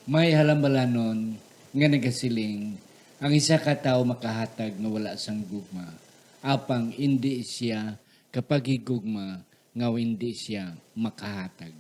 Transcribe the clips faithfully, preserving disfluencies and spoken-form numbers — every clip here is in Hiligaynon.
May halambalanon nga nagasiling, "Ang isa ka tawo makahatag nga wala sang gugma, apang indi sia kapaghigugma nga indi sia makahatag."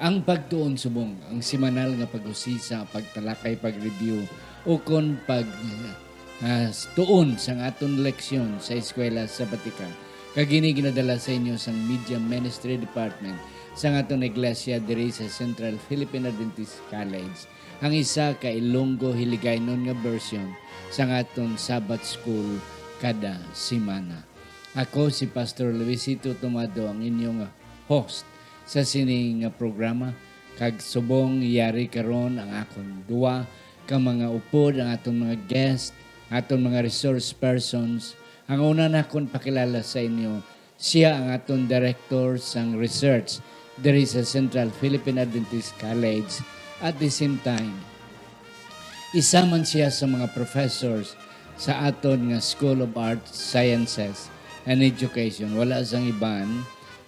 Ang pagtuon subong, ang semanal nga pag-usisa, pagtalakay, pag-review, ukon pag, ah, tuon sang aton leksyon sa eskwela sabatika. Kag ini ginadala sa inyo sang Media Ministry Department sang aton iglesia diri sa Central Philippine Adventist College, ang isa ka Ilonggo Hiligaynon nga version sang aton Sabbath School kada semana. Ako si Pastor Luisito Tomado, ang inyong host sa sini nga programa, kag subong yari karon ang akon duwa ka mga upod, ang aton mga guest, aton mga resource persons. Ang una nakon pakilala sa inyo, siya ang aton director sang research diri sa Central Philippine Adventist College. At the same time, isa man siya sa mga professors sa aton nga School of Arts, Sciences, and Education. Wala sang iban,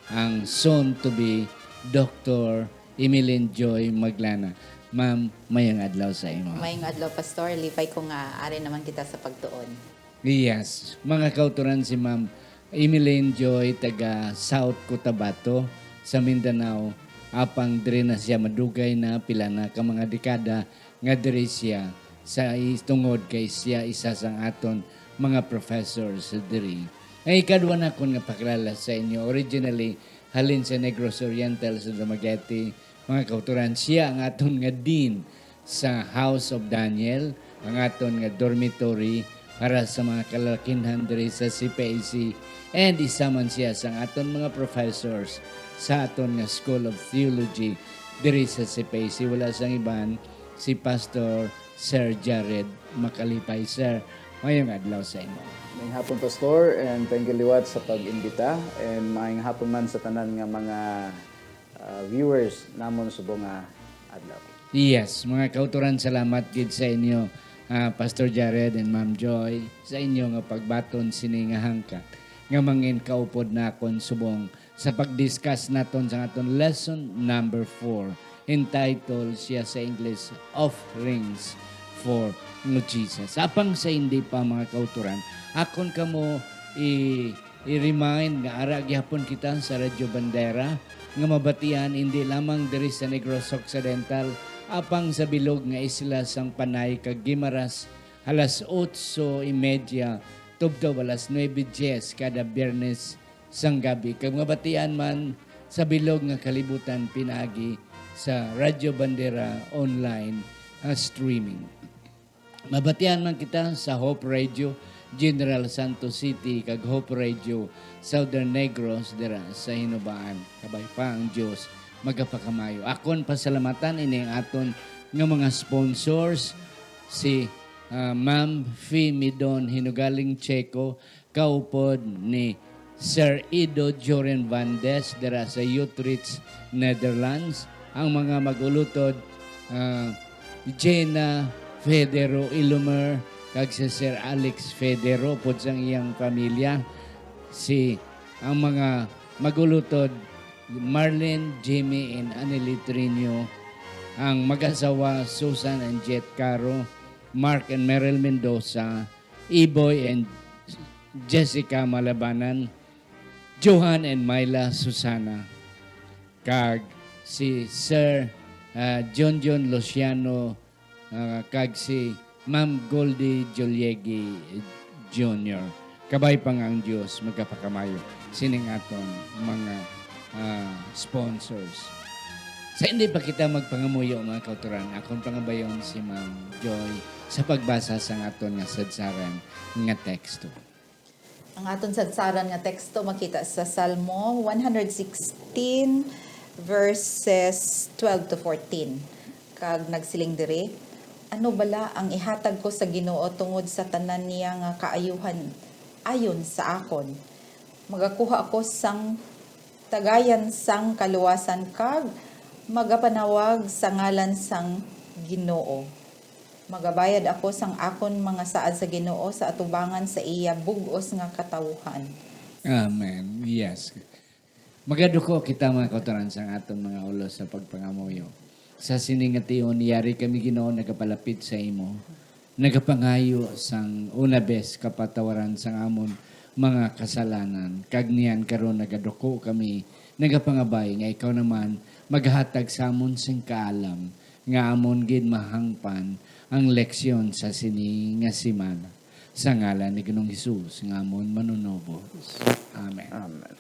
ang soon to be Doctor Emeline Joy Maglana. Ma'am, mayong adlaw sa imo. Mayong adlaw, Pastor. Lipay ko nga ari naman kita sa pagtuon. Yes. Mga kauturan, si Ma'am Emeline Joy, taga South Cotabato sa Mindanao. Apang diri na siya madugay na, pila na ka mga dekada nga diri siya sa i-, tungod kay siya isa sang aton mga professors diri. Ang ikadwa nakon nga pakilala sa inyo, originally halin sa Negros Oriental sa Dumaguete, mga kauturan, siya ang aton nga dean sa House of Daniel, ang aton nga dormitory para sa mga kalalakinhan diri sa C P A C, and isa man siya sang aton mga professors sa aton nga School of Theology diri sa C P A C. Wala sang iban, si Pastor Sir Jared Makalipay. Sir, mayong adlaw sa imo. Maayong hapon, Pastor, and thank you liwat sa pag-imbita, and maayong hapon man sa tanan nga mga, ah, viewers namon subong nga adlaw. Yes, mga kauturan, salamat gid sa inyo, ah, Pastor Jared and Ma'am Joy, sa inyo nga pagbaton sini nga hangkat nga mangin kaupod nakon subong sa pag-discuss naton sa aton lesson number four. Entitled siya sa English, Offerings for Jesus. Apang sa hindi pa, mga kauturan, akon kamo i-, i-remind nga ara gyapon kita sa Radyo Bandera nga mabatian hindi lamang diri sa Negros Occidental, apang sa bilog nga isla sang Panay kag Guimaras, alas otso y media tubtob alas nuebe dies kada Biyernes sang gabi, kag mabatian man sa bilog nga kalibutan pinaagi sa Radyo Bandera online, ah, streaming. Mabatian man kita sa Hope Radio, General Santos City, kag Hope Radio, Southern Negros, dira sa Hinubaan. Kabay pa ang Dios, magapakamayo. Akon pasalamatan ini ang aton nga mga sponsors, si, ah, Ma'am Fee Midon Hinugaling Checo, kaupod ni Sir Ido Joren Vandes dira sa Utrecht, Netherlands. Ang mga mag-ulutod, ah, Jenna Federo Ilumer kag si Sir Alex Federo, upod sang iyang pamilya. Si, ang mga mag-ulutod, Marlene, Jimmy, and Annelie Trino. Ang mag-asawa, Susan and Jet Caro, Mark and Meryl Mendoza, Iboy and Jessica Malabanan, Johan and Myla Susana, kag si Sir, ah, Junjun Luciano, ah, kag si Ma'am Goldie Juliegi Junior. Kabay pa nga ang Dios magapakamayo sining aton mga, ah, sponsors. Sa hindi pa kita magpangamuyo, mga kauturan, akon pangabayon si Ma'am Joy sa pagbasa sang aton nga sadsaran nga teksto. Ang aton sadsaran nga teksto makita sa Salmo one hundred sixteen, verses twelve to fourteen. Kag nagsiling diri, "Ano bala ang ihatag ko sa Ginoo tungod sa tanan niya nga kaayuhan ayon sa akon? Magakuha ako sang tagayan sang kaluwasan kag magapanawag sa ngalan sang Ginoo. Magabayad ako sang akon mga saad sa Ginoo sa atubangan sa iya bug-os nga katawuhan." Amen. Yes. Magaduko kita, mga kautoran, sang aton mga ulo sa pagpangamuyo. Sa sini nga tion, yari kami, Ginoo, nagapalapit sa imo, nagapangayo sang una bes kapatawaran sang amon mga kasalanan, kag niyan karon nagaduko kami, nagapangabay nga ikaw naman maghatag sa amon sing kaalam nga amon gid mahangpan ang leksyon sa sini nga semana. Sa ngalan ni Ginoong Hesus nga amon Manunubos. Amen. Amen.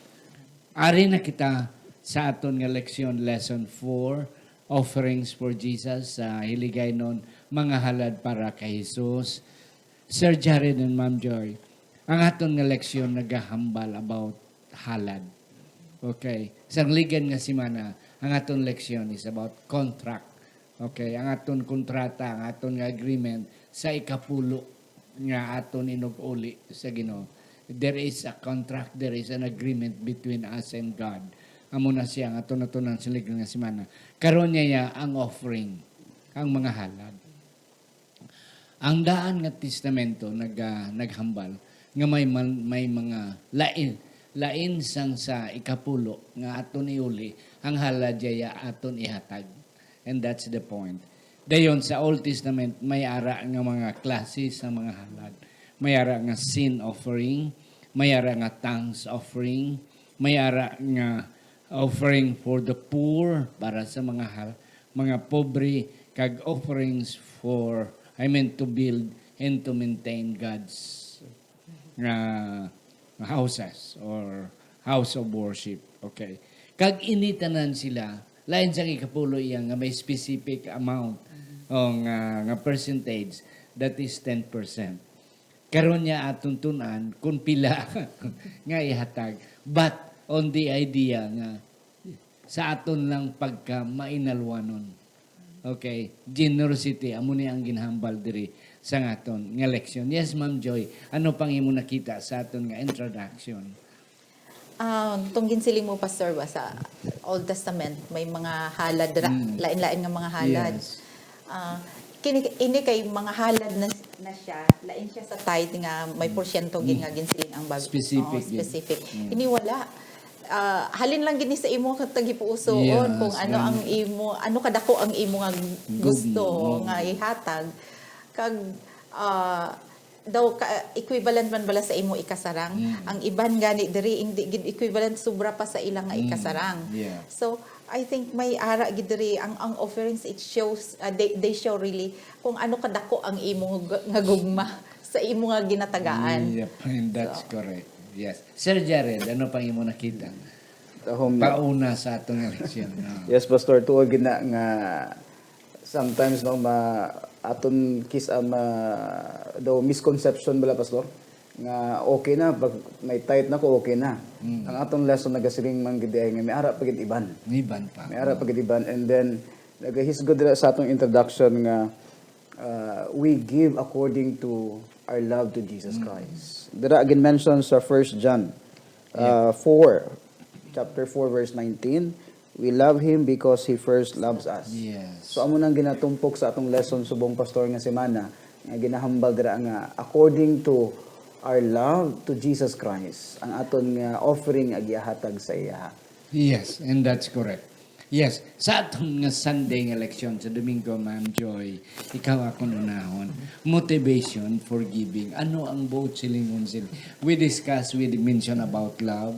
Ari na kita sa aton nga leksyon, lesson four, offerings for Jesus, sa Hiligaynon, mga halad para kay Jesus. Sir Jared and Ma'am Joy, ang aton nga leksyon nagahambal about halad. Okay. Sang ligan nga semana, ang aton leksyon is about contract. Okay, ang aton kontrata, ang aton nga agreement sa ikapulo nga aton inug-uli sa Ginoo. There is a contract, there is an agreement between us and God. Amo na siya ang aton natunan sa ligan nga semana. Karon niya ang offering, ang mga halad. Ang daan nga testamento nag-, ah, naghambal nga may man, may mga lain, lain sang sa ikapulo nga aton iuli ang halad, yaya aton ihatag. And that's the point. Dayon, sa Old Testament, may ara nga mga klase sa mga halad. May ara nga sin offering, may ara nga thanks offering, may ara nga offering for the poor, para sa mga hal-, mga pobre, kag offerings for, I mean, to build and to maintain God's nga houses or house of worship. Okay. Kag ini tanan sila, lain sang ikapulo iya nga may specific amount o nga, nga percentage, that is ten percent. Karon niya aton tun-an kung pila nga ihatag. But on the idea nga sa aton lang pagka mainalwanon. Okay, generosity, amo ni ang ginhambal diri sa aton nga leksyon. Yes, Ma'am Joy, ano pang imo nakita sa aton nga introduction? Ah, tong ginsiling mo, Pastor, ba, sa Old Testament, may mga halad ra, Mm. lain-lain nga mga halad. Yes. Ah, kini, ini kay mga halad na, na siya, lain siya sa tithe nga may Mm. porsyento gid Mm. nga ginsiling ang bag-, Specific oo, gid. Specific. Mm. Ini wala. Ah, halin lang gid ni sa imo nga tagipusoon Yes, kung ano nga ang imo, ano kadako ang imo nga Gugma, gusto oo. nga ihatag. Kag, ah, daw ka, equivalent man bala sa imo ikasarang. Mm. Ang iban gani diri, hindi gid equivalent, sobra pa sa ila nga Mm. ikasarang. Yeah. So, I think may ara gid diri ang, ang offerings, it shows, ah, they, they show really kung ano kadako ang imo nga, nga gugma sa imo nga ginatagaan. Yep, and that's So, correct. Yes. Sir Jared, ano pang imo nakita? Tahom na. Pauna sa atong eleksyon, no? Yes, Pastor, tuod gid na nga sometimes, no, ma-, aton kis-, ah, ma-, daw misconception bala, Pastor, nga okay na, pag may tithe na ko, okay na. Mm. Ang aton lesson nagasiling man gid ay nga may ara pa gid iban. May iban pa. May ara pa gid iban. And then, nagahisgot dira sa atong introduction nga, uh, we give according to our love to Jesus Mm. Christ. Dira gin-mention sa First John, uh, Yeah. four, chapter four, verse nineteen, "We love him because he first loves us." Yes. So, amo nang ginatumpok sa atong lesson subong, Pastor, nga semana, nga ginahambal dira nga according to our love to Jesus Christ, ang aton nga offering nga gihatag sa iya. Yes, and that's correct. Yes, sa aton nga Sunday nga leksyon sa Domingo, Ma'am Joy, ikaw akong unahon. Motivation for giving. Ano ang buot silingon sila? We discuss, we mention about love.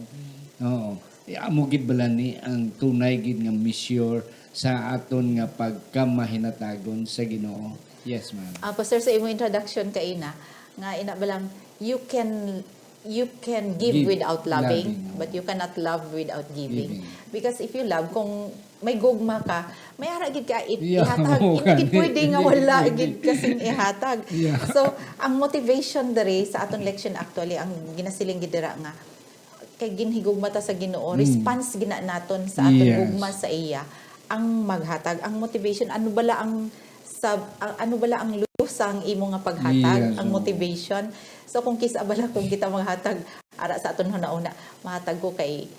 Oo. Eh, amo gid bala ni ang tunay gid nga measure sa aton nga pagkamahinatagon sa Ginoo? Yes, ma'am. Ah, Pastor, sa imong introduction kaina, nga ina ba lang, you can you can give Give. Without loving, Loving, oo. But you cannot love without giving. Giving. Because if you love, kung may gugma ka, may ara gid ka it, Yeah, ihatag. oo, Hindi gid gani. Pwede nga Hindi, wala hindi. Gid kasing ihatag. Yeah. So, ang motivation diri sa aton leksyon, actually, ang ginasiling gid dira nga kay ginhigugma ta sa Ginoo, Mm. response gina naton sa aton Yes. gugma sa iya ang maghatag. Ang motivation, ano bala ang sa ang, ano bala ang luz sang imo nga paghatag, Yes, ang oo. Motivation. So kung kis-a bala kung kita maghatag ara sa aton hunahuna, mahatag ko kay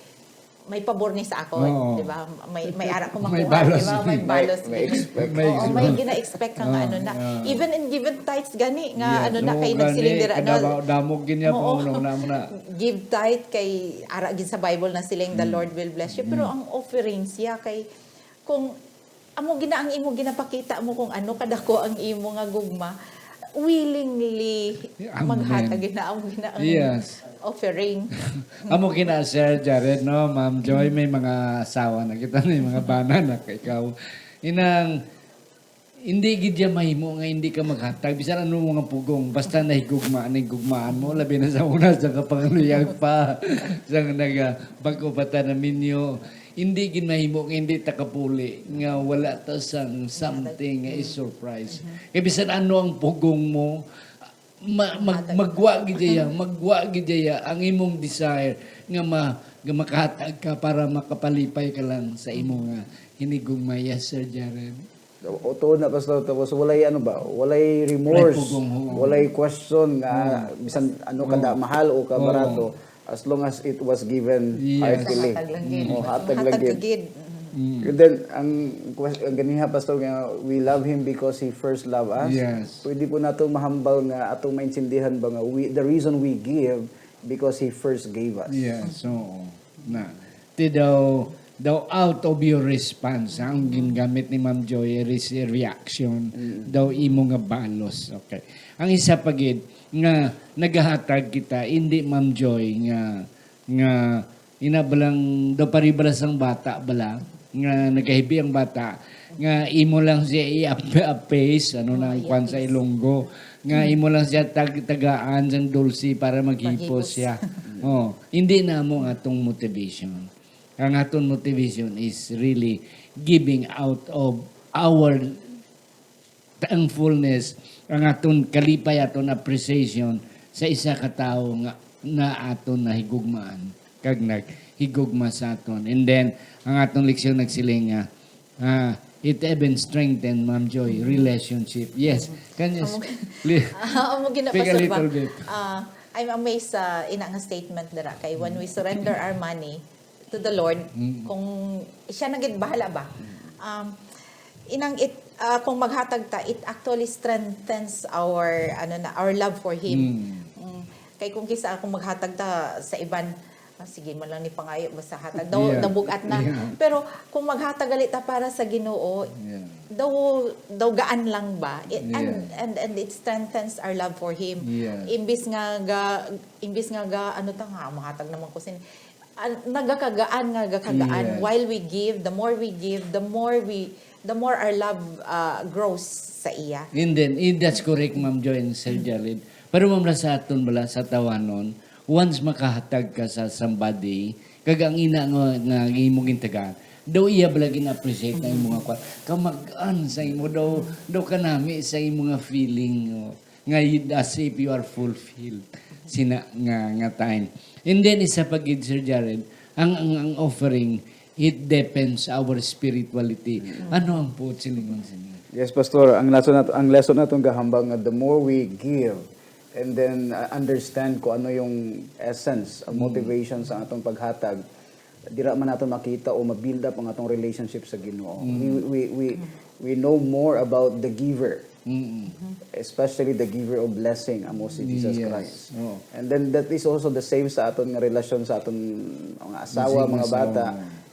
may pabor ni sa akon, Oo. Di ba? May may ara ko May makuha, balos. Di ba? May May- balos. may Gid. expect. May Oo, may expect. gina-expect ka nga Ah, ano na. ah. Even in giving tithes gani nga Yes, ano na oo, kay gani, nagsiling dira no. kadamo-, damog gid niya, Oo. Pangulong, na, na. Give tithe kay ara gid sa Bible na siling the Mm. Lord will bless you, pero Mm. ang offering siya kay kung amo gina ang imo ginapakita mo kung ano kadako ang imo nga gugma, willingly Amen. Maghatag gid na amo gina ang Yes. Offering. Amo kina Sir Jared, no, Ma'am Joy, may mga asawa na kita, may mga bana na ka ikaw. Inang, hindi gid ya mahimo nga hindi ka maghatag bisan ano mga pugong, basta nahigugma, nahigugmaan mo, labi na sa una sa kapangaluyag pa, sa naga bag-o pa ta naminyo. Hindi gid mahimo nga hindi ta kapuli nga wala ta sang something nga is surprise. Kay bisan ano ang pugong mo, ma- mag- magwa gid iya, magwa gid iya ang imong desire nga ma nga makahatag ka para makapalipay ka lang sa imo nga hinigugma, Sir Jared. O, tuod na, Pastor. Tapos walay ano ba? Walay remorse. Walay pugong, oo. Walay question nga bisan ano ka da mahal o ka Oo. barato, as long as it was given Yes. heartily. Hatag lang gid. O, hatag lang Hatag gid. ka gid. Mm. And then, ang, ques- ang ganiha, Pastor, nga, "We love Him because He first loved us." Yes. Pwede po nato mahambal nga atong maintindihan ba nga we, the reason we give because He first gave us. Yes, oo. Na. Ti daw, daw out of your response, ang gingamit ni Ma'am Joy, is a reaction, daw imo nga balos. Okay. Ang isa pa gid, nga nagahatag kita, hindi, Ma'am Joy, nga, nga ina balang, daw pari bala sang bata bala, nga nagahibi ang bata, nga imo lang siya i-ap-, i-appraise, ano na ang kwan sa Ilonggo, nga imo lang siya tag-, tagaan sang dulce para maghipos Maghipos. Siya. Oh, hindi na mo ang atong motivation. Ang atong motivation is really giving out of our thankfulness, ang aton kalipay, aton appreciation sa isa ka tawo nga na aton nahigugmaan kag naghigugma sa aton. And then, ang aton leksyon nagsiling nga, ah, it even strengthen, Ma'am Joy, relationship. Yes. Can you s- Amo- li- Ah, amo gina Speak a Pastor ba? Little bit. Ah, I'm amazed sa ina nga statement dira kay when we surrender our money to the Lord, kung siya na gid bahala ba? Um, inang it ah, kung maghatag ta, it actually strengthens our ano na our love for Him. Mm. Kay kung kis-a kung maghatag ta sa iban, ah, sige man lang ni pangayo basta hatag daw Yeah. Nabug-at na. Yeah. Pero kung maghatag gali ta para sa Ginoo, Yeah. daw daw gaan lang ba? It, and, Yeah. and and it strengthens our love for Him. Yes. Imbis nga ga, imbis nga ga ano ta nga mahatag naman ko sin ah, nagakagaan nga gakagaan. Yes. While we give, the more we give, the more we the more our love ah, grows sa iya. And then, eh, that's correct, Ma'am Joy and Sir Jared. Pero, Ma'am, ra sa aton bala, sa tawanon, once makahatag ka sa somebody, kag ang ina nga, nga imo gintagaan, daw iya bala gin-appreciate ang imo nga kwan. Kamag-an sa imo, daw, daw kanami sa imo nga feeling, oh, nga y- as if you are fulfilled. Sina nga, nga time. And then, isa pa gid, Sir Jared, ang, ang, ang offering, it depends our spirituality. Ano ang po silingon sa inyo? Yes, Pastor. Ang lesson nato, ang lesson nato gahambal nga the more we give and then uh, understand kung ano yung essence, ang motivation sa atong paghatag, dira man nato makita o ma-build up ang atong relationship sa Ginoo. We, we, we, we know more about the giver, Mm-mm. especially the giver of blessing, amo si Jesus Yes. Christ. Oo. And then that is also the same sa aton nga relasyon sa aton mga asawa, Sige, mga sa bata,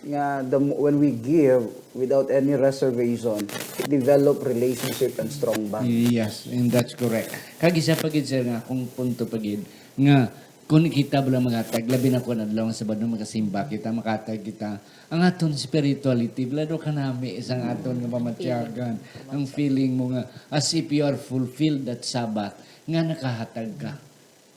nga the, mo- when we give without any reservation, it develop relationship and strong bond. Yes, and that's correct. Kag isa pa gid, sir, nga akong punto pa gid, nga kung kita bala maghatag, labi na kung adlaw nga Sabado, makasimba kita, makatag kita, ang aton spirituality, bala daw kanami isang aton nga pamatyagan, ang feeling mo nga as if you are fulfilled that Sabbath, nga nakahatag ka.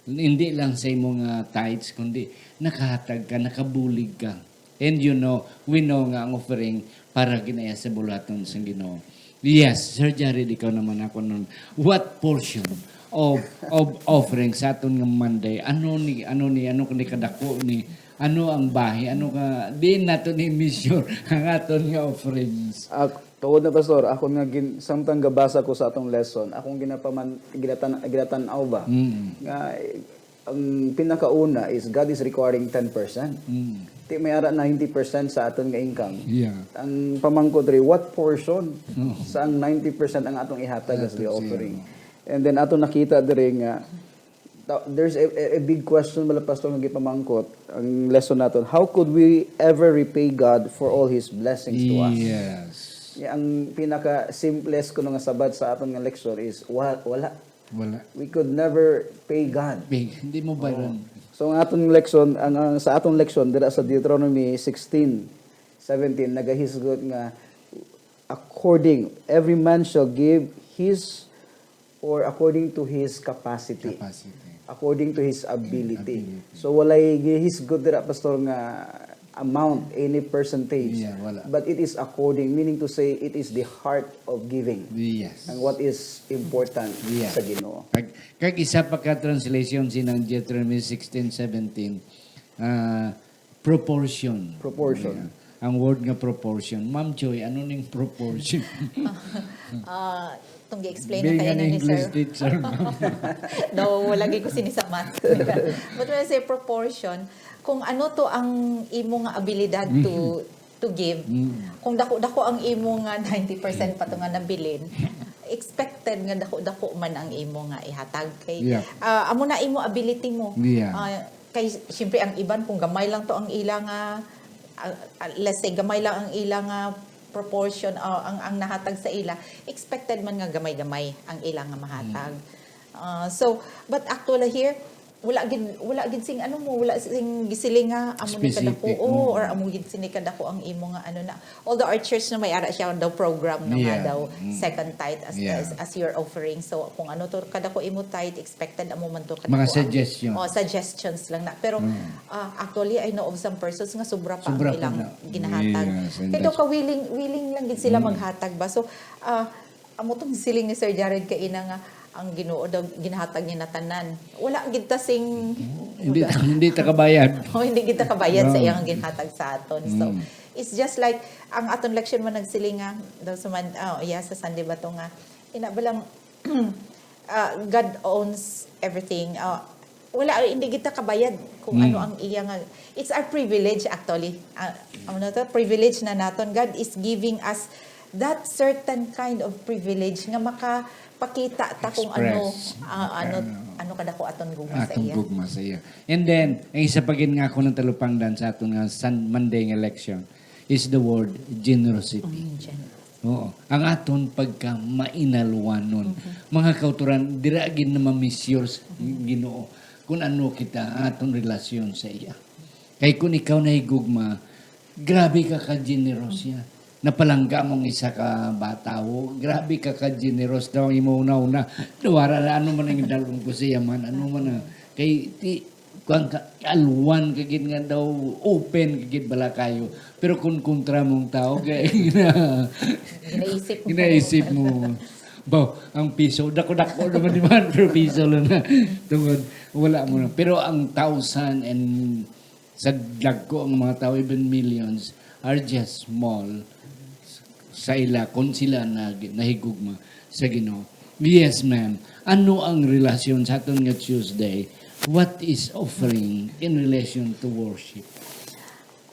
Hindi lang sa imo nga tithes, kundi nakahatag ka, nakabulig ka. And you know, we know nga ang offering para ginaya sa buluhaton sang Ginoo. Yes, Sir Jared, ikaw naman ako nun. What portion of, of offering sa aton nga Monday? Ano ni, ano ni, ano ni kadako ni, ano ang bahi? Ano ka, diin nato ni measure ang aton nga offerings? Ah, tuod na, Pastor, ako nga gin-, samtang gabasa ko sa atong lesson, akong ginapaman-, ginatan-, ginatan-aw ba? Mm. Nga, eh, ang pinakauna is God is requiring ten percent. Mm. Ti may ara ninety percent sa aton nga income. Yeah. Ang pamangkot diri, what portion Oo. sa ang ninety percent ang atong ihatag as the Aton siya. offering? And then ato nakita diri nga ta-, there's a, a, a big question, bala, Pastor, nga gipamangkot ang lesson naton. How could we ever repay God for all His blessings to us? Yes. Ya, ang pinaka simplest kuno nga sabat sa aton nga leksyon is wa-, wala. Wala. We could never pay God. Pay, hindi mo bayaran. Oo. So, ang aton leksyon, ang, ang sa aton leksyon dira sa Deuteronomy sixteen seventeen, nagahisgot nga, "According, every man shall give his, or according to his capacity." Capacity. According to his ability. Ability. So, walay gihisgot dira, Pastor, nga amount, any percentage. Yeah, wala. But it is according, meaning to say, it is the heart of giving. Yes. And what is important Yeah. sa Ginoo. Kag, kag isa pa ka translation sinang Deuteronomy sixteen seventeen, ah, proportion. Proportion. Yeah. Ang word nga proportion. Ma'am Joy, ano ning proportion? Ah, itong gi-explain na Being kayo an na ni English Sir. teacher, ma'am. Daw, wala gyud ko sini sa math. But when I say proportion, kung ano to ang imo nga abilidad to Mhm. to give, Mm. kung dako-dako ang imo nga ninety percent pa to nga nabilin, expected nga dako-dako man ang imo nga ihatag. Kay, Yeah. ah, amo na imo ability mo. Yeah. Ah, kay, siyempre, ang iban, kung gamay lang to ang ila nga, ah, ah, let's say, gamay lang ang ila nga proportion, ah, ang, ang nahatag sa ila, expected man nga gamay-gamay ang ila nga mahatag. Mm. Ah, so, but actually here, wala gid, wala gid sing ano mo, wala sing gisiling nga amo ni kadako, Specific, oo, oo. or amo gid sini kadako ang imo nga ano na. Although our church na may ara siya daw program na nga Yeah. daw Mm. second tithe as, Yeah. as, as your offering. So, kung ano to kadako imo tithe, expected amo man to kadako Mga ang, suggestions. oh, suggestions lang na. Pero, Mm. ah, actually, I know of some persons nga sobra pa Sobra ang pa ilang na. ginahatag. Yes, and Kaya daw that's ka willing, willing lang gid sila Mm. maghatag ba? So, ah, amo tong siling ni Sir Jared kaina nga ang Ginoo daw ginahatag niya na tanan. Wala gid ta sing Hindi, hindi ta kabayad. Oh, hindi gid ta kabayad sa No. iyang ginhatag sa aton. So, Mm. it's just like ang aton leksyon man nagsiling nga daw sa man, oh, yeah, sa Sunday ba to nga ina ba lang, ah, God owns everything. Ah, wala, hindi kita kabayad kung Mm. ano ang iya nga, it's our privilege actually. Ah, ano to? Privilege na naton. God is giving us that certain kind of privilege nga makapakita ta kung ano, Express. ah, ano, Ano. ano kadako aton gugma sa Atong iya. gugma sa iya. And then, ang isa pa gid nga ako ng talupangdan sa aton nga Sun-, Monday nga leksyon is the word generosity. Mm, gen- Oo. Ang aton pagka mainalwanon. Mhm. Mga kauturan, dira gid na mamisyur sa Mhm. Ginoo kung ano kita, aton relasyon sa iya. Kay kung ikaw nahigugma, grabe ka ka generous niya. Napalangga mong isa ka bata, o grabe ka ka generous daw ang imo una-una. Dawara na, ano man ang dalom ko sa iya man, ano man na. Kay ti, kuwan ka, alwan ka gid nga daw, open ka gid bala kayo. Pero kung kontra mong tao, kay gina-, Ginaisip mo. ginaisip mo, "Baw, ang piso, dako-dako naman ni man, pero piso lang na." Tungod, wala mo na. Pero ang thousand and sa dagko ang mga tao, even millions, are just small sa ila kung sila na, nahigugma sa Ginoo. Yes, ma'am. Ano ang relasyon sa aton nga Tuesday? What is offering in relation to worship?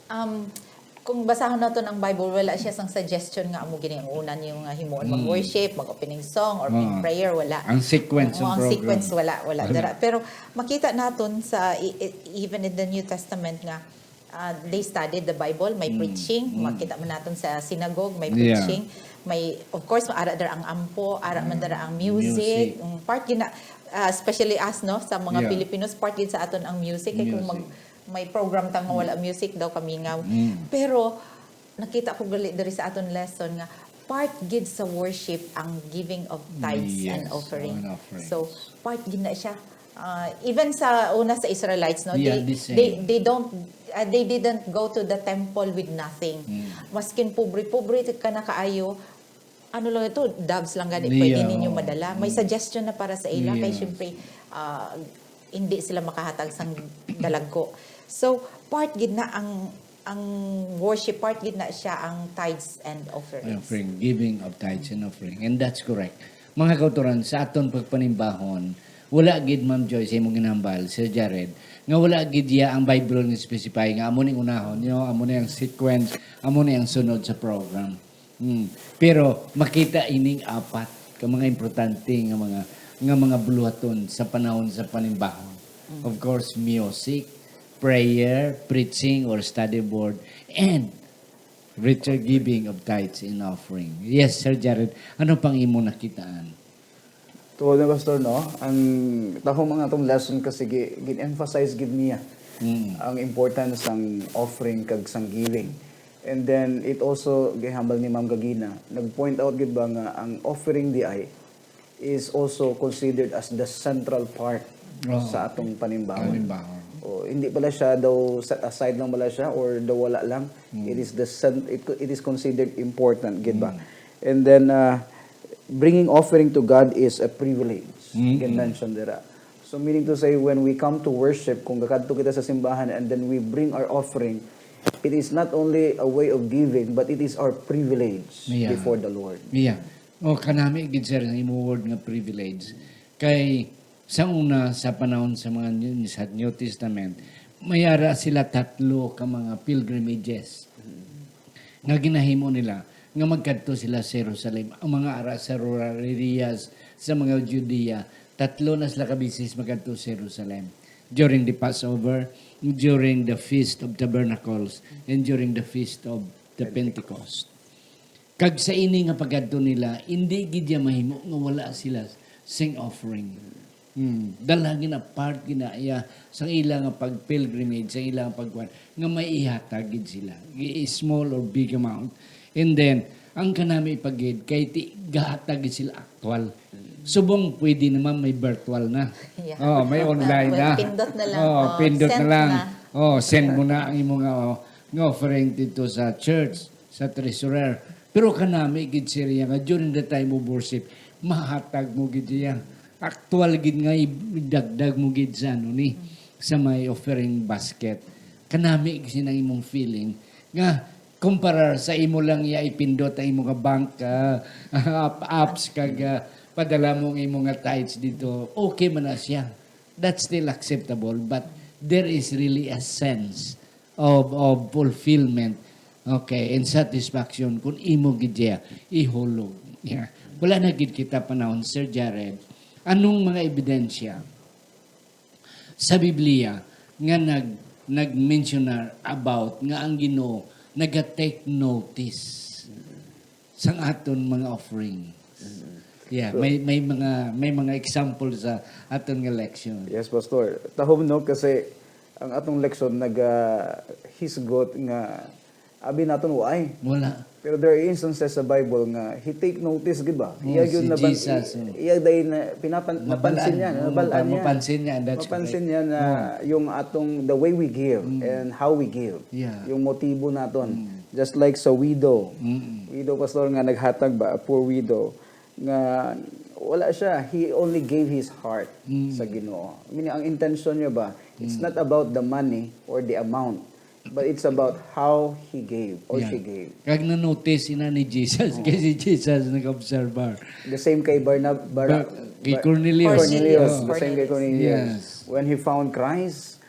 Um, kung basahon naton ang Bible, wala siya sang suggestion nga amo gini ang una niyo nga himuon, Mm. mag-worship, mag-opening song, or Ah. mag-prayer, wala. Ang sequence Oo, ng ang program. sequence, wala, wala Wala. dira. Pero makita naton sa, i-, i-, even in the New Testament nga, ah, they studied the Bible, may Mm. preaching, Mm. makita man naton sa synagogue, may Yeah. preaching, may, of course, ara dira ang ampo, ara man Mm. dira ang music. Music. Mm, part gina-, ah, especially us, no, sa mga Yeah. Filipinos, part gid sa aton ang music. Kay kung mag-, Music. may program ta nga wala music daw, kamingaw. Mm. Pero nakita ko gali diri sa aton lesson nga part gid sa worship ang giving of tithes and Yes, offerings. and offerings. So, part gid na siya. Ah, even sa una sa Israelites, no, Yeah, they, the same. they they don't ah, they didn't go to the temple with nothing. Maskin pobre-pobre ka na kaayo, ano lang ito, doves lang gani pwede Yeah, ninyo oo. madala. May suggestion na para sa ila kay Yes. syempre ah, hindi sila makahatag sang dalagko. So, part gid na ang ang worship, part gid na siya ang tithes and offerings. Offering, giving of tithes and offering. And that's correct. Mga kautoran, sa aton pagpanimbahon, wala gid, Ma'am Joy, sa imong ginhambal, Sir Jared, nga wala gid iya ang Bible nga specify nga amo ni unahon, you know, amo ni ang sequence, amo ni ang sunod sa program. Hmm. Pero makita ining apat ka mga importante nga mga nga mga buluhaton sa panahon sa panimbahon. Of course, music, prayer, preaching or study board, and ritual giving of tithes and offering. Yes, Sir Jared, ano pang imo nakitaan? Tuod na, Pastor, no? Ang tahom ang atong lesson kasi gi- gin-emphasize gid niya Mm. ang importance sang offering kag sang giving. And then it also gihambal ni Ma'am Gagina, nag-point out gid ba nga ang offering di ay is also considered as the central part Oo. sa atong panimbahon. Panimbahon. O, hindi pala siya daw set aside lang pala siya or daw wala lang. It is the cent- it, it is considered important gid ba? And then uh, bringing offering to God is a privilege. Mm-mm. Gin-mention dira. So meaning to say, when we come to worship, kung kakadto kita sa simbahan and then we bring our offering, it is not only a way of giving, but it is our privilege Yeah. before the Lord. Yeah. O, kanami gid, sir, ang imo word nga privilege. Kay sa una, sa panahon sa mga New, sa New Testament, may ara sila tatlo ka mga pilgrimages nga ginahimo nila nga magkadto sila sa Jerusalem. Ang mga ara sa rural areas, sa mga Judea, tatlo na sila ka beses magkadto sa Jerusalem. During the Passover, during the Feast of Tabernacles, and during the Feast of the Pentecost. Kag sa ini nga pagkadto nila, indi gid iya mahimo nga wala sila sing offering. Hmm. Dalha gina part gina iya sa ila nga pag-pilgrimage, sa ila nga pagkuan, nga may ihatag gid sila. I- Small or big amount. And then, ang kanami pa gid, kay ti gahatag gid sila aktual. Subong pwede naman may virtual na. Yeah. Oh, may online Well, na. pindot na lang. Oh, Oh, pindot send na lang. na. Oh, send mo na ang imong oh, nga offering dito sa church, sa treasurer. Pero kanami gid, sir, nga during the time of worship, mahatag mo gid iya. Aktual gid nga idagdag mo gid sa ano ni, sa may offering basket. Kanami gid sina imong feeling nga kumparar sa imo lang iya ipindot ang imo nga bank ah, app- apps kag ah, padala mo ang imo nga tithes dito. Okay man na siya. That's still acceptable, but there is really a sense of of fulfillment, okay, and satisfaction kung imo gid siya ihulog. Yeah. Wala na gid kita panahon, Sir Jared. Anong mga ebidensya sa Biblia nga nag nag-mensionar about nga ang Ginoo naga-take notice sang aton mga offering? Yeah, may may mga may mga example sa aton nga leksyon. Yes, Pastor. Tahom, no, kasi ang atong leksyon naga-hisgot nga abi naton waay. Wala. Pero there are instances sa Bible nga he take notice, di ba? Oh, Iya gyud si naban- Jesus, oh. Iya day na pinapan- napansin niya, Oh, nabalaan niya. mapansin niya, that's Mapansin correct. Niya na yung atong the way we give and how we give. Yeah. Yung motibo naton. Just like sa widow. Mm. Widow, Pastor, nga naghatag ba, a poor widow, nga wala siya. He only gave his heart Mm. sa Ginoo. Meaning, ang intention niya ba, it's not about the money or the amount, but it's about how he gave or Yeah. She gave. Kag na-notice ina ni Jesus, kay si Jesus nag-observe. The same kay Barnab, Bar- Bar- kay Bar- Cornelius. Cornelius, Oh. the same kay Cornelius. Yes. When he found Christ,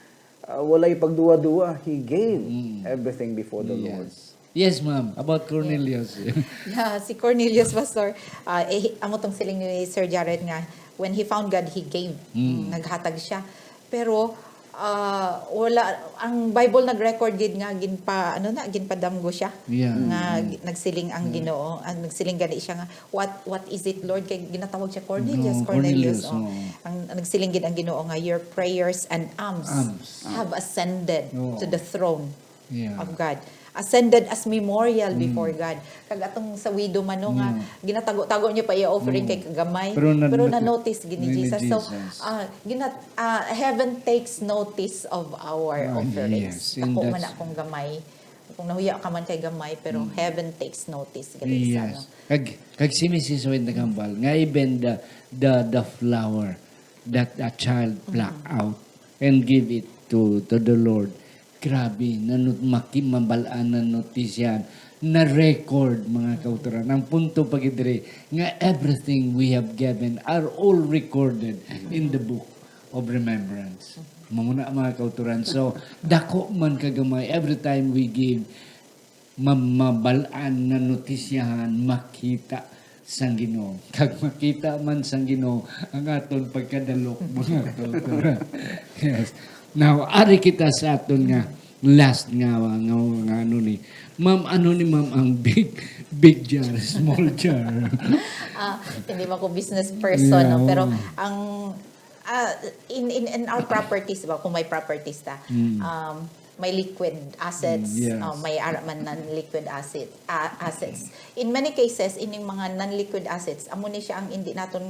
uh, walay pagduwa-duwa, he gave Mm. everything before the Lord. Yes. Yes, ma'am. About Cornelius. Yeah, si Cornelius, Pastor, ah, eh, amo tong siling ni Sir Jared nga, when he found God, he gave. Mm. Naghatag siya. Pero ah, wala, ang Bible nag-record gid nga ginpa ano na, ginpadamgo siya. Yeah. Nga gi- nagsiling ang Ginoo, ang nagsiling gani siya nga, "What what is it, Lord?" Kay ginatawag siya Cornelius, No, Cornelius. Cornelius, Oh. oo. Ang nagsiling gid ang Ginoo nga, "Your prayers and alms, Alms. have ascended Oo. to the throne Yeah. of God. Ascended as memorial before God. Kag atong sa widow man, no, nga ginatago-tago niya pa iya offering kay kagamay. Pero na- Pero na- na-notice gid ni ni Jesus. So, Jesus. ah, ginat ah, heaven takes notice of our Ah, offerings. yes, and Dako man that's- akong gamay. Kung nahuya ka man kay gamay, pero heaven takes notice gali sa ano. Yes. Kag, kag si Missus White nagambal nga even the, the, the flower that a child pluck out and give it to, to the Lord. Grabe, nanut maki mabal-an na notisyan, na record, mga kautoran. Ang punto pa gid diri nga everything we have given are all recorded in the book of remembrance. Mao na, mga kautoran. So, dako man kagamay, every time we give, ma- mabal-an na notisyahan, makita sang Ginoo. Kag makita man sang Ginoo ang aton pagkadalok, mga kautoran. Yes. Now, ari kita sa aton nga last nga, nga, nga ano ni. Ma'am, ano ni ma'am ang big, big jar, small jar? Ah, hindi man ko business person, no? Yeah. Pero ang ah, in, in in our properties ba, kung may properties ta, um, may liquid assets, Mm, yes. uh, may ara man non-liquid asset, ah, assets. In many cases, ining mga non-liquid assets, amo ni siya ang hindi naton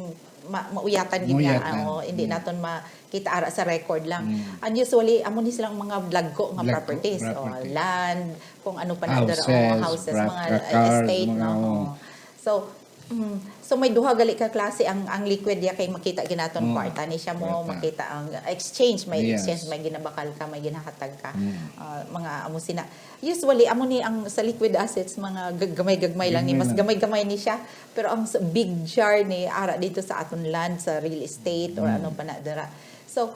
ma- mauyatan gid nga, Mauyatan. oh, hindi Mm. naton makita ara sa record lang. Mm. And usually, amo ni silang mga dagko nga Dagko properties, oh, properties. Land, kung ano pa na dira, oh, Houses, houses, pra- mga pra- uh, cars, estate, mga, no? oh. Oh. So, mm, so may duha gali ka klase ang ang liquid ya kay makita ginaton Oh, kwarta ni siya mo, Kwarta. Makita ang exchange, may Yes. exchange, may ginabakal ka, may ginahatagan ka. Mm. Ah, mga amo sina. Usually amo ni ang sa liquid assets, mga gag- gamay-gamay lang ni, Gamay mas lang. Gamay-gamay ni siya, pero ang sa big jar ni ara dito sa aton land, sa real estate or Mm. ano pa na dira. So,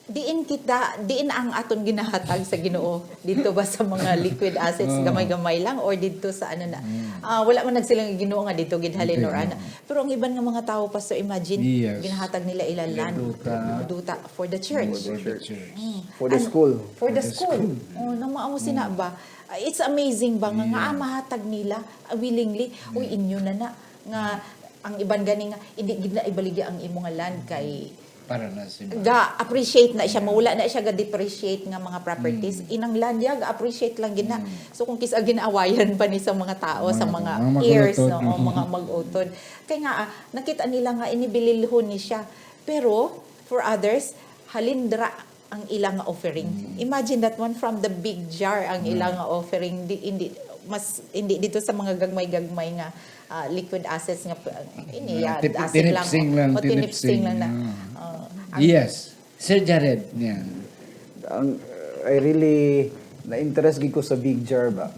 diin kita, diin ang aton ginahatag sa Ginoo dito ba sa mga liquid assets, Oh. Gamay-gamay lang, or dito sa ano na? Mm. Ah, wala man nagsiling ang Ginoo nga dito gid halin Okay, or ana. oh. Pero ang iban nga mga tawo, Pastor, imagine, Yes. ginahatag nila ila land, Duta. duta for the church. For the church. Mm. For the And school. For the For the school. school. Oh, nang mao sina ba? Ah, it's amazing ba nga, nga Yeah. mahatag nila, ah, willingly. Uy, inyo na na nga ang iban gani nga hindi gid na ibaligya ang imo nga land kay Para na si ga-appreciate na siya, mawala na siya ga-depreciate nga mga properties. Inang land ya ga-appreciate lang gid na. So kung kis-a gin-awayan pa ni sa mga tao, sa Mga- mga mga heirs, mag-utod, no, no? o mga mag-utod. Kay nga, ah, nakita nila nga inibililhon ni siya. Pero for others, halin dira ang ila nga offering. Imagine that one, from the big jar ang ila nga offering. Di, hindi mas hindi dito sa mga gagmay-gagmay nga ah, liquid assets nga p- ini Mga ya, tip- asset lang, tinipsing lang, o tinipsing tinipsing. lang na. Ah. Oh, ang- Yes. Sir Jared, yan. Ang I really na-interest gid ko sa big jar ba.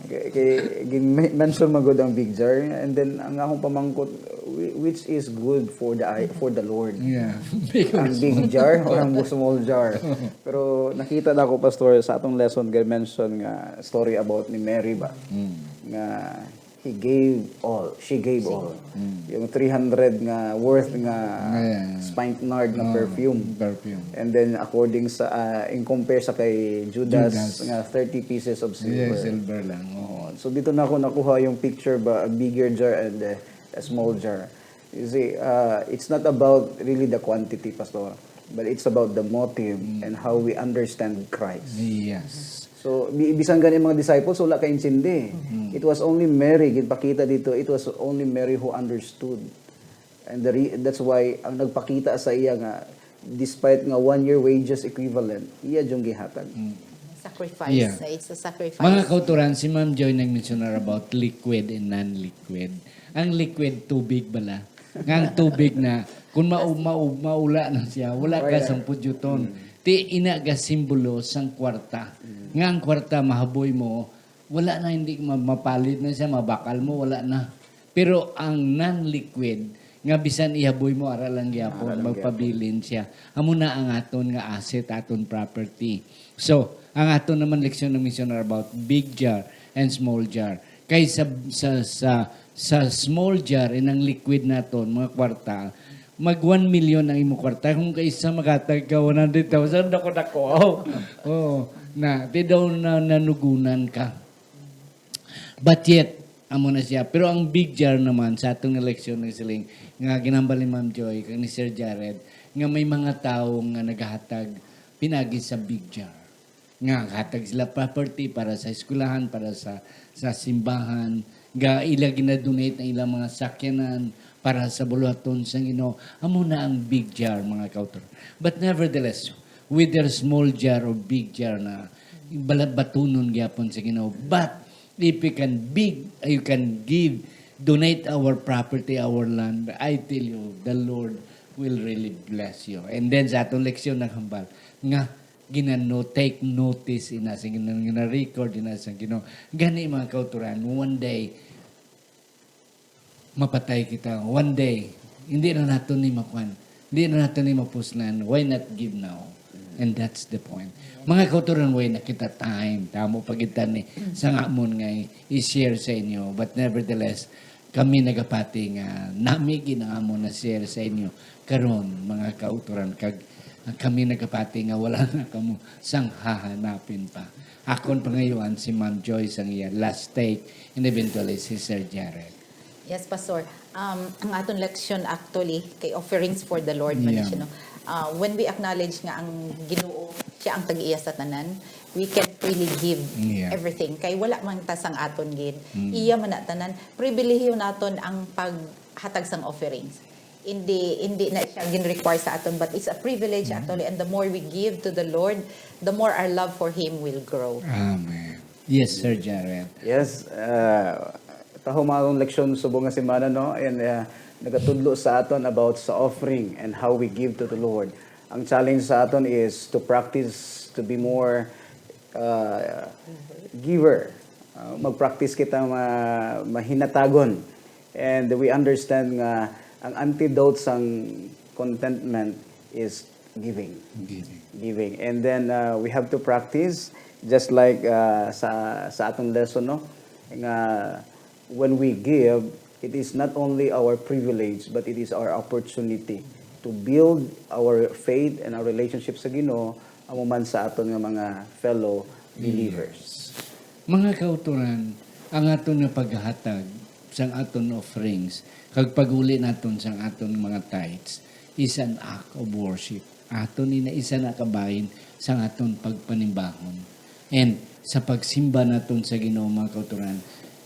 Kay, kay gin-, mention man gud ang big jar, and then ang akong pamangkot, whi- which is good for the eye- for the Lord. Yeah. Ang big jar or ang small jar. Pero nakita na ko, Pastor, sa atong lesson, gin-mention nga story about ni Mary ba? Nga he gave all, she gave all. Yung three hundred nga worth nga Yeah. spikenard nga Oh, perfume. Perfume. And then according sa, ah, in compare sa kay Judas, Judas. Nga thirty pieces of silver. Yeah, silver lang. Oo. Oh, so dito na ako nakuha yung picture ba, a bigger jar and a, a small jar. You see, uh, it's not about really the quantity, Pastor, but it's about the motive and how we understand Christ. Yes. So, bi- bisan gani mga disciples, wala kaintindi. It was only Mary, ginpakita dito, it was only Mary who understood. And the re- that's why ang nagpakita sa iya nga, despite nga one year wages equivalent, iya yung gihatag. Sacrifice. Yeah. It's a sacrifice. Mga kauturan, si Ma'am Joy nag-mensionar about liquid and non-liquid. Ang liquid, tubig bala. Nga ang tubig na, kung mau, mau, maula na siya, wala ka sang pudyuton. Ti ina ga simbolo sang kwarta. Nga ang kwarta, mahaboy mo, wala na, hindi ma- mapalid na siya, mabakal mo, wala na. Pero ang non-liquid, nga bisan ihaboy mo, ara lang gyapon, Ara lang magpabilin siya. Amo na ang aton nga asset, aton property. So, ang aton naman leksyon na missioner about big jar and small jar. Kay sa, sa, sa, sa small jar, inang liquid naton, mga kwarta, mag one million ang imo kwarta. Kung kaisa, maghatag ka one hundred thousand, dako-dako. Oh, oh, na, di daw na nanugunan ka. But yet, amo na siya. Pero ang big jar naman, sa atong eleksyon, nagsiling, nga ginambal ni Ma'am Joy, kag ni Sir Jared, nga may mga tawo nga naghatag pinagi sa big jar. Nga hatag sila property para sa eskwelahan, para sa, sa simbahan, ga ila ginadonate ang ilang mga sakyanan para sa buluhaton sang Ginoo. Amo na ang big jar, mga kautor. But nevertheless, whether small jar or big jar na, bala-, batunon gyapon sa Ginoo. But if you can big, you can give, donate our property, our land, I tell you, the Lord will really bless you. And then sa atong leksyon naghambal nga ginano take notice ina sa Ginoo, gina-record ina sa Ginoo. Gani, mga kauturan, one day mapatay kita. One day, hindi na nato ni makuan. Hindi na nato ni mapuslan. Why not give now? And that's the point. Mga kauturan, way na kita time. Tamo pa kita ni sa ngamon nga i-share sa inyo. But nevertheless, kami nagapati nga nami ginangamo na share sa inyo karon, mga kauturan, kag kami nagapati nga wala na kamo sang hahanapin pa. Akon pangayuan si Ma'am Joy sang iya last take, and eventually si Sir Jared. Yes, Pastor. Um, ang aton leksyon actually kay offerings for the Lord man Yeah. siya, no? Uh, when we acknowledge nga ang Ginoo siya ang tag-iya sa tanan, we can freely give Yeah. everything. Kay wala man ta sang aton gid. Mm. Iya man na tanan. Pribilehiyo naton ang paghatag sang offerings. Hindi, hindi na siya gin-require sa aton, but it's a privilege Mm. actually. And the more we give to the Lord, the more our love for Him will grow. Amen. Yes, Sir Jared. Yes, uh, taho mga akong leksyon subong nga semana, no? And uh, nagatudlo sa aton about sa offering and how we give to the Lord. Ang challenge sa aton is to practice to be more uh, giver. Uh, mag-practice kita ma- mahinatagon. And we understand nga ang antidote sang contentment is giving. Giving. Giving. And then uh, we have to practice just like uh, sa sa atong lesson, no, nga when we give, it is not only our privilege but it is our opportunity to build our faith and our relationship sa Ginoo, amo man sa aton nga mga fellow believers. Mga kauturan, ang aton nga paghatag sang aton offerings kag pag-uli naton sang aton mga tithes is an act of worship. Aton ini isa na kabahin sang aton pagpanimbahon. And sa pagsimba naton sa Ginoo, mga kauturan,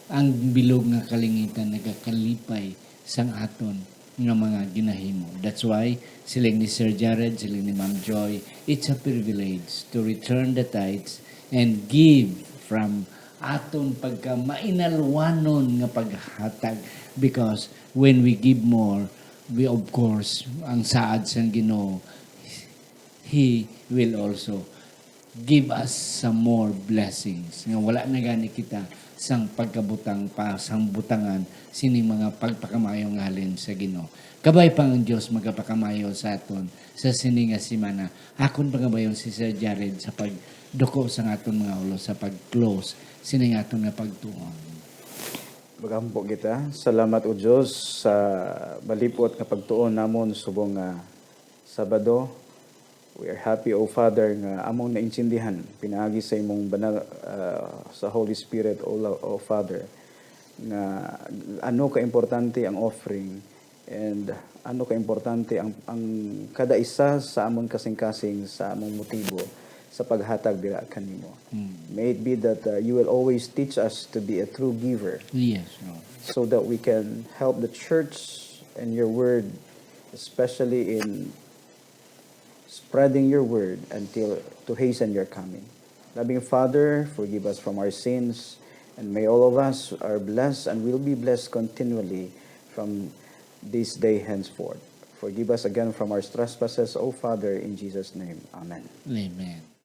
ang bilog nga kalingitan nagakalipay sang aton nga mga ginahimo. That's why, siling ni Sir Jared, siling ni Ma'am Joy, it's a privilege to return the tithes and give from aton pagka mainalwanon nga paghatag, because when we give more, we, of course, ang saad sang Ginoo, He will also give us some more blessings, nga wala na gani kita sang pagkabutang pa sang butangan sining mga pagpakamayo nga halin sa Ginoo. Kabay pa ang Dios magapakamayo sa aton sa sini nga semana. Akon pangabayon si Sir Jared sa pagduko sa aton mga ulo sa pag-close sining aton nga pagtuon. Magampo kita. Salamat, O Dios, sa malipot nga pagtuon namon subong nga Sabado. We are happy, O Father, nga among naintindihan pinaagi sa imong banal, ah, sa Holy Spirit, O, Lo- O Father, nga ano ka importante ang offering and ano ka importante ang, ang kada isa sa amon kasing-kasing sa among motibo sa paghatag dira kanimo. Mm. May it be that uh, you will always teach us to be a true giver. Yes, Lord. So that we can help the church and your word, especially in spreading your word until to hasten your coming. Loving Father, forgive us from our sins, and may all of us are blessed and will be blessed continually from this day henceforth. Forgive us again from our trespasses, O Father, in Jesus' name. Amen. Amen.